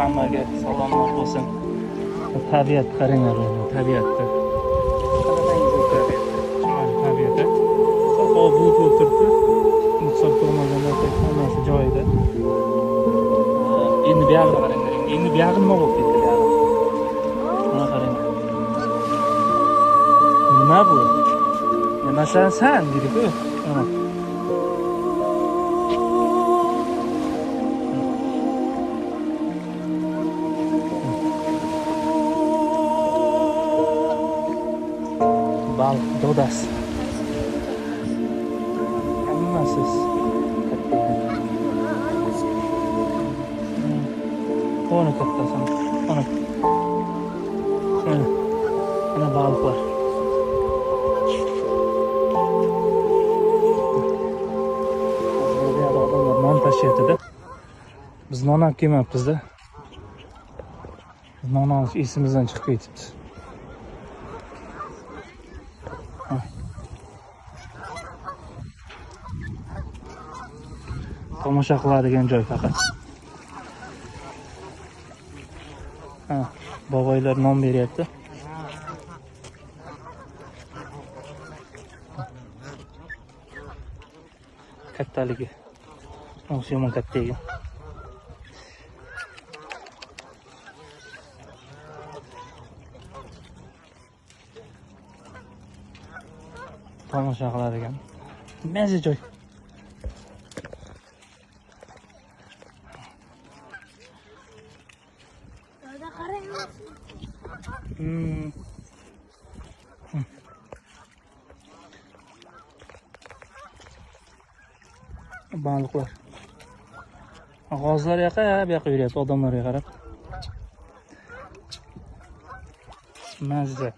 Hammaga salomlar bo'lsin. Tabiat qaranglar, tabiatni. Qanaqangi tabiat. Chiroyli tabiat. Havo bulut bo'lib turibdi. Hisob qo'ymaganda hammasi joyida. Endi buyog'ini qaranglar. Endi buyog'i nima bo'lib ketdi buyog'i? Mana qaranglar. Nima bu? Nimasan san deydi-ku. Mana. Baliq dodasi. Hammasiz katta ekan. Ona kattasi. Ona. Mana. Mana baliqlar. Bu yerda odamlar non tashiyapti-da. Biz non olib kelmabmiz-da. Non olish esimizdan chiqib ketibdi. Tomosha qiladigan joy faqat. Ha, boboylar non beryapti. Kattaligi. O'zi yomon katta ekan. Tomosha qiladigan maza joy. Baliqlar. G'ozlar yoqqa, bu yoqqa yuryapti odamlarga qarab. Mazza.